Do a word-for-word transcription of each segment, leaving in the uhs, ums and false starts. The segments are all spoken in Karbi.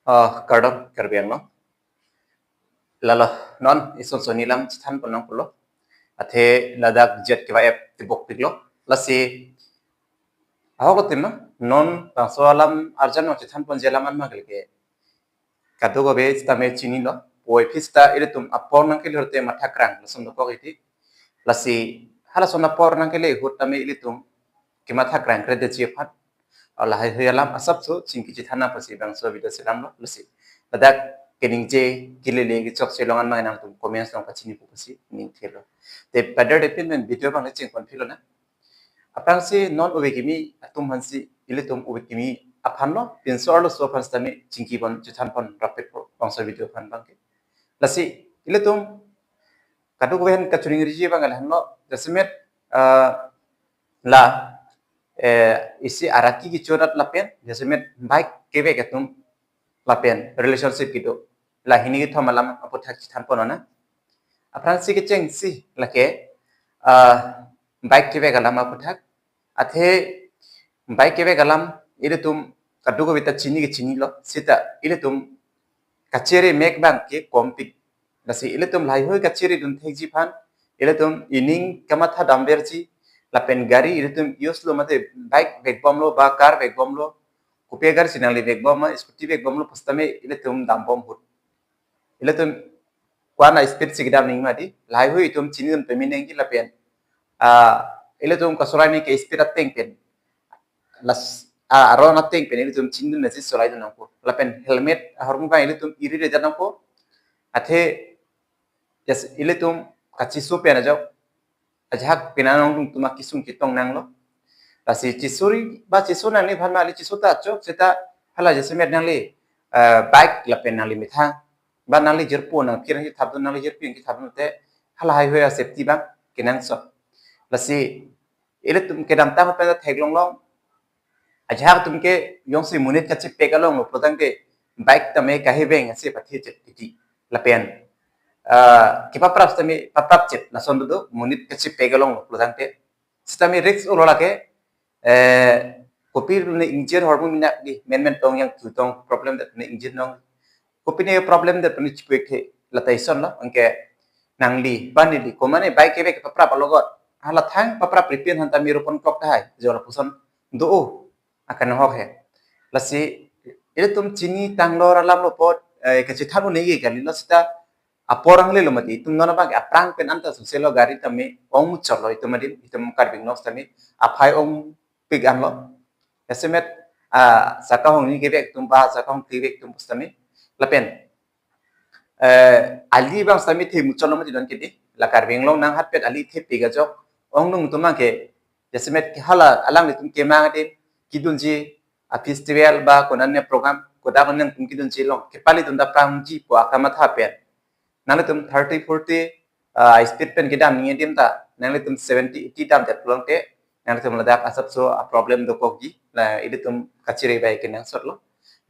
Ah, kardom, Karbi Anglong. Lalo, non ison soni alam chethan pon nangkoklo. Athe ladak Z K Y F tibok piklo. Lasi, ahok lo tema, non bangso alam arjan nangchethan ponji alam an ma ke, kadokave sitame chinilo. Puvoiphit sita ilitum apor nangkelir te matha krang, lason dokok iti. Lasi, halason apor nangkele ahut tame ilitum kematha krang kredetji aphan. Lahaihui alam asapso chingki chethan nang pusi bangso video selamlo. Lasi, ladak keningje, kelele, kechokche along an ma nangtum comments along pachini pu pusi ningthelo. Te pader de pin pen video abang chingpon philo na. Aphrangsi non ove kimi atum aphansi ilitum ove kimi aphanlo, pinso arloso aphan sitame chingki pon chethan pon rapidpo bangso video aphan abangke. Lasi ilitum kadokave aphan kachiningriji abang lahenlo, jasemet, ah, la, eh, isi araki kecho rat lapen jasemet bike kevek atum lapen relationship kedo. La hini kethom alam aputhak chethan pon nang. Aphrangsi kechengsi lake, ah, bike kevek alam aputhak. Athe bike kevek alam ilitum kadokave ta chini ke chinilo. Sita ilitum kachere mek abangke kompik. Lasi ilitum lahaihui kachere dun thekji aphan, ilitum ining kamatha damverji, lapen gari ilitum use lo mate bike vekbomlo ba car vekbomlo, kopi agari si nangli vekbom ma, scooty vekbomlo pu sitame ilitum dambom ahut. Ilitum ko-an a-speed si kedam nangji ma di, lahaihui itum chinidun pame nangji lapen, ah, ilitum kasolai nangji ke speed ateng pen. Las, ah, aron ateng pen ilitum chinidun nangji solaidun nangpo. Lapen helmet ahormu abang ilitum iri rejat nangpo. Athe, yes, ilitum kachiso pen ajok ajahak penang ongdung atum akesung ketong nanglo. Lasi chisori ba chiso nangne aphan ma, ali chiso ta chok seta hala jasemet nangli, eh, bike lapen nangli methang ba nangli jirpo nangphir nangkethapdun, nangli jirpi nangkethapdun te hala lahaihui a-safety abang kenangsot. Lasi ilitum kedamtang pen ta theklonglong. Ajahak atum ke jongsi monit kachepek along lo pulotangte bike tame kaheveng ase pathe chet titi. Lapen, ah, kepaprap sitame paprap chet lason do, monit kachepek along lo pulotangte. Sitame risk olo lake, eh, kopi ne injure ahormu minak di, menmen tong yang tu tong problem det ne injure nong. Kopine problem det puni chipek the lata ison lo, anke nangli, ba neli, komane bike kevek paprap alogot. Hala thang paprap ripin han tame ro pon klok tahai, jo lapuson do o, akan hok he. Lasi, ilitum chini tanglor alam lo apot, eh, kachethan un-e kalilo sita apor angle lo mati, itum non abang aphrang pen anta soselo gari tame ong muchotlo itum adim, itum Karbi Anglong tame aphai ongpik anlo. Jasemet, ah, saka hongni kevek atum ba saka hongphli kevek atum pu sitame. Lapen, eh, ali abang sitame the muchotlo mati don kedi. La Karbi Anglong nanghatpet ali thepik ajok ongdung atum abangke, jasemet ke hala alanglitum kemang adim kedunji a-festival ba konane program kodak nangtum kedunji along kepali dun daprangji pu akamatha pen nanglitum thirty, forty, ah, speed pen kedam nangji adim ta, nanglitum seventy, eighty damdet pulotangte, nanglitum ladak asapso a-problem dokokji, la ilitum kachere bai kenangsotlo.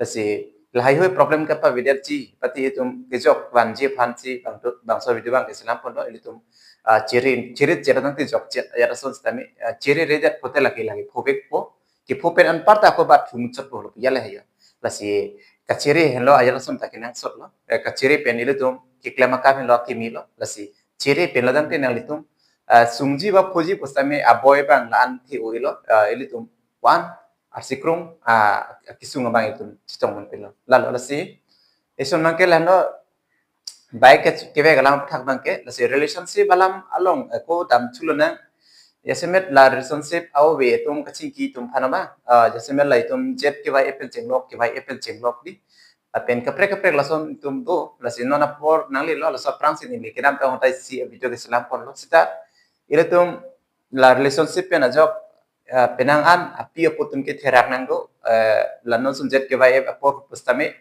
Lasi, lahaihui problem kapavedetji, pati itum kejok vanji aphansi bang, bangso video abang keselam ponlo, ilitum, ah, chere, chere chere tangte jokchet, ajat ason sitame, ah, chere redet pote lake lake phovekpo, kepho pen anparta ako bat thu muchotpo lo, ya lahai ya. Lasi kachere henlo ajat ason ta kenangsotlo. Eh, kachere pen ilitum keklem akam henlo akimi lo. Lasi chere pen lo tangte nanglitum, eh, sungji ba phoji pu sitame aboi abang la-an the-o-ilo, eh, ilitum wan arsikrung, ah, kesung abang ilitum chetong pon pilo. Lalo lasi ison abangke lahenlo bike ke, kevek alam aputhak abangke, lasi relationship alam along, eh, ako dam thulo nang. Jasemet la relationship a-ove atum kachingki atum aphan ma, ah, jasemet la itum Z K Y F pen chenglok, K Y F pen chenglok di. Lapen kaprek kaprek lason atum do, lasi non apor nanglelo, laso aphrangsi neli kedamtang ahut ta isi video keselam ponlo sita. Ilitum la relationship pen ajok, eh, penang an api apo atum ke therak nang do, eh, la non ason Z K Y F apor pu sitame.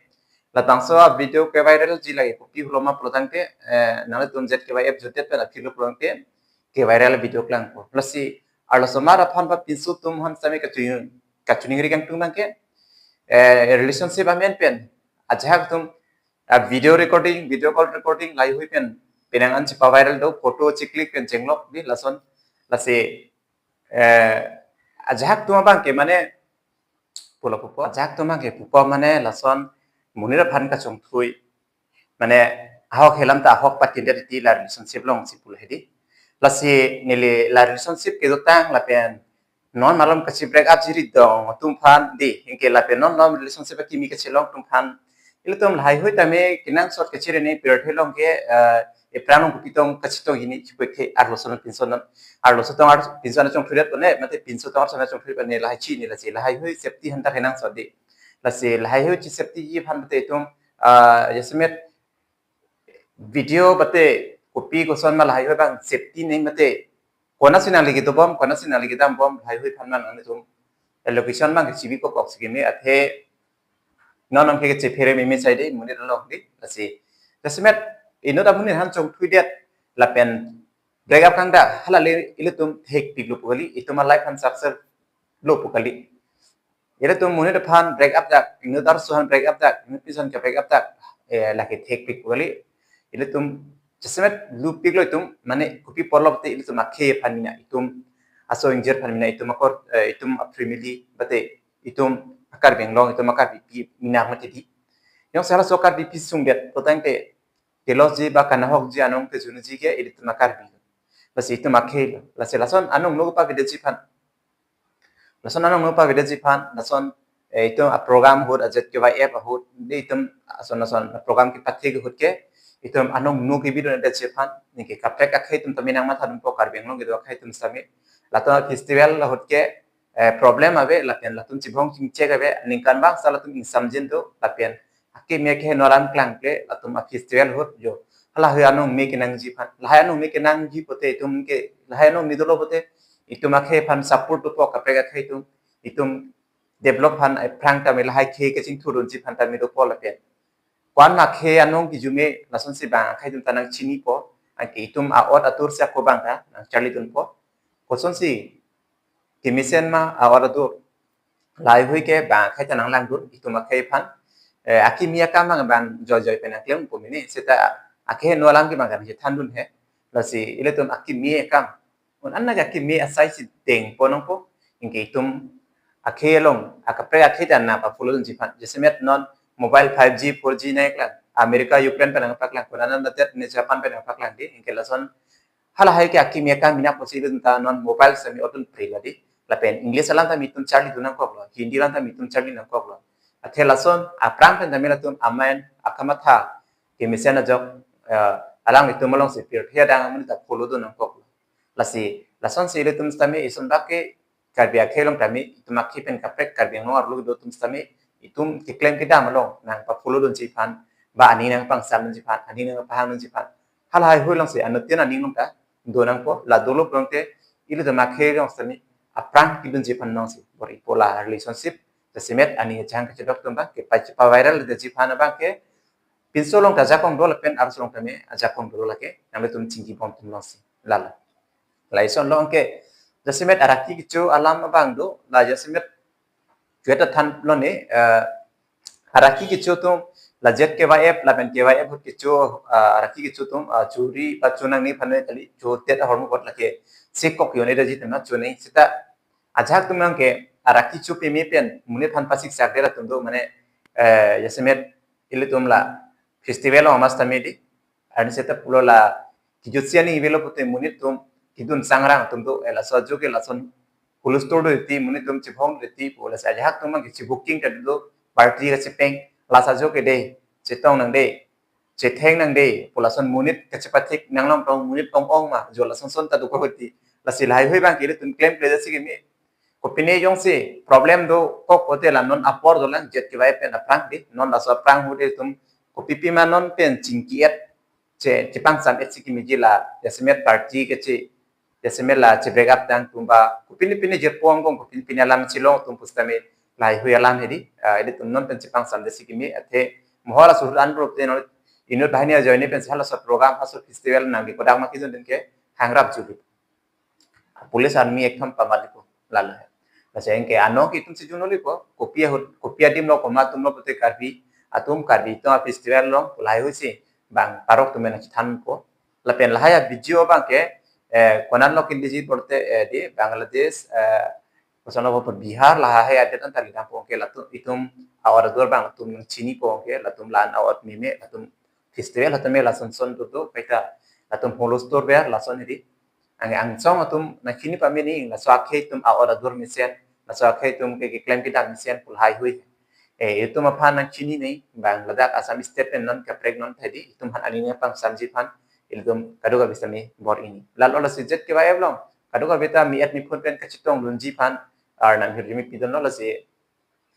Labangso a-video keviralji lake kopi pulo ma pulotangte, eh, nanglitum Z K Y F jutdet pen aphi lo pulotangte keviral video klangpo. Lasi arlosomar aphan ba pinso atum aphan sitame kachini, kachiningri kangtung abangke, eh, relationship amen pen ajahak atum, ah, video recording, video call recording lahaihui pen penang an chepaviral do, photo checlick pen chenglok di lason. Lasi, eh, ajahak atum abangke mane pulo pupo. Ajahak atum abangke pupo mane lason, monit aphan kachongthui, mane ahok helam ta ahok patin det ti la relationship alongsi pu hedi. Lasi neli la relationship kedotang lapen non malom kachi break up jiri dong atum aphan di, anke lapen non malom relationship akimi kachelong atum aphan, ilitum lahaihui tame kenangsot kachere ne pirthe along ke, eh, ephrang along kopi tong kachetong hini chipwe ke arloso non pinso non, arloso tong ar pinso na chongthudet pone, mate pinso tong arloso na chongthudet pone lahai chini. Lasi lahaihui safety aphan ta kenangsot di. Lasi lahaihui chi safety ji aphan mate itum, ah, jasemet video mate kopi koson ma lahaihui abang safety neng mate konatsi nangli kedobom, konatsi nangli kedambom, lahaihui aphan ma nanglitum location abang kachibikokok si keme athe non nang ke chephere meme sai de monit along di. Lasi jasemet inut amonit aphan chongthuidet lapen break up kangdak hala le ilitum thekpiklo pu kali, itum a-life aphan success lo pu kali. Ilitum monit aphan break up dak, inut arloso aphan break up dak, inut pinso aphan ke break up dak, eh, lake thekpik pu kali. Ilitum jasemet lupiklo itum, mane kopi apotlo te ilitum akhei aphan mina, itum aso ingjir aphan mina, itum akor, eh, itum a-family mate itum a-Karbi Anglong, itum a-Karbipi mina mate di. Jongsi halaso Karbipi sungdet putangte, teloji ba kanahokji anong kejunji ke ilitum a-Karbi. Lasi itum akhei lo. Lasi lason anong no pavedetji aphan, lason anong no pavedetji aphan, lason, eh, itum a-program ahut, a-Z K Y F ahut, di itum ason ason program kepathe ahut ke itum anong no kebi dundetji aphan, neke kaprek akhei atum tame nangmathadunpo, Karbi Anglong kedo akhei atum sitame. Latum festival ahut ke, eh, problem ave, lapen latum chibong chingchek ave, ningkan bangso latum ingsamjin do, lapen akimi akeheno alam klangkle, latum a-festival ahut jo. Hala lahai anong me kenangji aphan, lahai anong me kenangji pote itum ke, lahai anong me dolo pote itum akhei aphan support dopo, kaprek akhei atum, itum develop aphan ephrang tame lahai khei kachingthudunji aphan tame dopo lapen. Ko-an ma akhei anong kijume lasonsi bang akhei atum ta nangchinipo, anke itum a-ot atur si ako bang ta nangcharlidunpo. Kosonsi kemesen ma a-ot atur, lahaihui ke bang akhei ta nanglangdun, itum akhei aphan, eh, akimi akam bang bang joijoi pen nangklempo mene, seta akeheno alam ke bang kan chethandun he. Lasi ilitum akimi akam, un-an na akimi asai si dengpo nangpo, anke itum akhei along, akaprek akhei ta nangpafollow dunji aphan. Jasemet non mobile five G, four G nangklang, America, Ukraine pen nangpaklang, konat nat det ne Japan pen nangpaklang di, anke lason halahai ke akimi akam mina pusi ilitum ta non mobile sitame otdun prila di. Lapen English alam tame itum charlidun nangkoklo, Hindi alam tame itum charli nangkoklo. Athe lason aphrang pen tame latum amen akamatha kemesen ajok, eh, alanglitum alongsi pirthe adang amonit ta follow dun nangkoklo. Lasi lasonsi ilitum sitame ison bak ke Karbi akhei along tame, itum akhei pen kaprek Karbi Anglong arlo do atum sitame, itum keklem kedam along nangpafollow dunji aphan, ba aning nangpangsamdunji aphan, aning nangpahangdunji aphan, halahaihui alongsi anuttin aning along ta do nangpo. La dolo pulote ilitum akhei along sitame aphrang kidunji aphan nangsi bor-ipo la relationship. Jasemet aning ajahak kachedok atum bang ke pai chepa-viral detji aphan abang ke pinso along ta ajakong do lapen arloso along tame ajakong dolo lake, nanglitum chinghibom atum alongsi. Lalo. Lason along ke jasemet araki kecho alam abang do, la jasemet chuet athan lone, eh, araki kecho atum, la Z K Y F lapen K Y F ahut kecho, eh, araki kecho atum, eh, churi ba chonangne aphan kali, chotet ahormu apot lake sikok yone daji tema chonai seta ajahak atum abang ke araki cho peme pen monit aphan pasik sakder atum do, mane, eh, jasemet ilitum la festival along amas tame di, arni seta pulo la kijutsi aning avelo pute monit atum kidun sangrang atum do, eh, laso ajo ke lason hulustur do ti, monit atum chibong do ti pu, lasi ajahak atum abang ke chibooking ta do, party kachepeng, laso ajo ke de, chetong nang de, chetheng nang de pu lason monit kachepathik nanglong tong, monit ong-ong ma jo lason son ta do ko ti. Lasi lahaihui abang ke ilitum klemkle jasi keme. Kopine jongsi problem dokok pote la non apor dolang Z K Y F pen aphrang di, non laso aphrang ahut ilitum kopipi ma non pen chingki-et, che, chepangsam-et si kemeji la jasemet party keche, jasemet la che-break up tang atum ba kopine pine jirpo angbong, kopine pine alam chelong atum pusitame lahaihui alam hedi, ah, ilitum non pen chepangsamdet si keme athe mohor asurut anrup te non inut banghini ajoine pensi halaso program, halaso festival nangli kodak ma kejun den ke hangrap jubi. Police army ekdom pamalipo lalo. Lasi anke anong ke itum si junolipo, kopi ahut, kopi adim lo, komat atum lo pute Karbi atum, Karbi atum a-festival along lahaihui si bang parok atum nangchethanpo. Lapen lahai a-video abang ke, eh, konat lo kindi ji pulote, eh, di Bangladesh, eh, Koson abo Bihar lahai adet an ta lidam po ke latum itum a-ot adur abang latum nangchini po ke latum la-an a-ot meme latum festival hatame lason son do do kaita latum holo store ber lason hidi. Ang angsong atum nangchini pame ni laso akhei atum a-ot adur mesen, laso akhei atum ke keklem kedam mesen pu lahai hui. Eh, itum aphan nangchini ni bang ladak Assam State pen non kaprek non thai di, itum aphan aning nangpangsamji aphan ilitum kadokave sitame bor-i ni. Lalo lasi jet ke ba eblong kadokave ta mi-et miphun pen kachetong dunji aphan arnam hirjume pidunlo lasi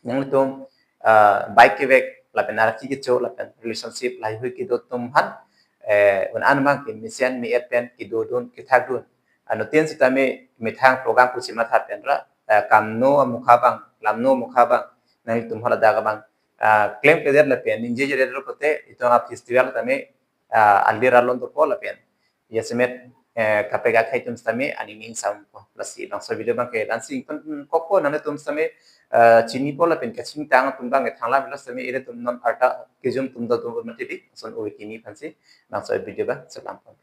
nanglitum, ah, bike kevek lapen arki kecho lapen relationship lahai hui kedo atum aphan, eh, un-an abang ke mesen mi-et pen kedodun kethakdun. Anuttin sitame methang program pusi matha pen ra, eh, kamno amokha abang, lamno amokha abang, nanglitum hala dak abang, ah, klemkledet lapen ningjejedet pulote itum a-festival tame, ah, alir alon dopo lapen jasemet, eh, kaprek akhei atum sitame aning ingsam po. Lasi bangso video abang ke lansing pen kokpo, nanglitum sitame, eh, chini po lapen kachingtang atum abang ke thanglam lo sitame ilitum non arta kejum atum do atum mati di, son ove kimi aphansi bangso video abang selam po.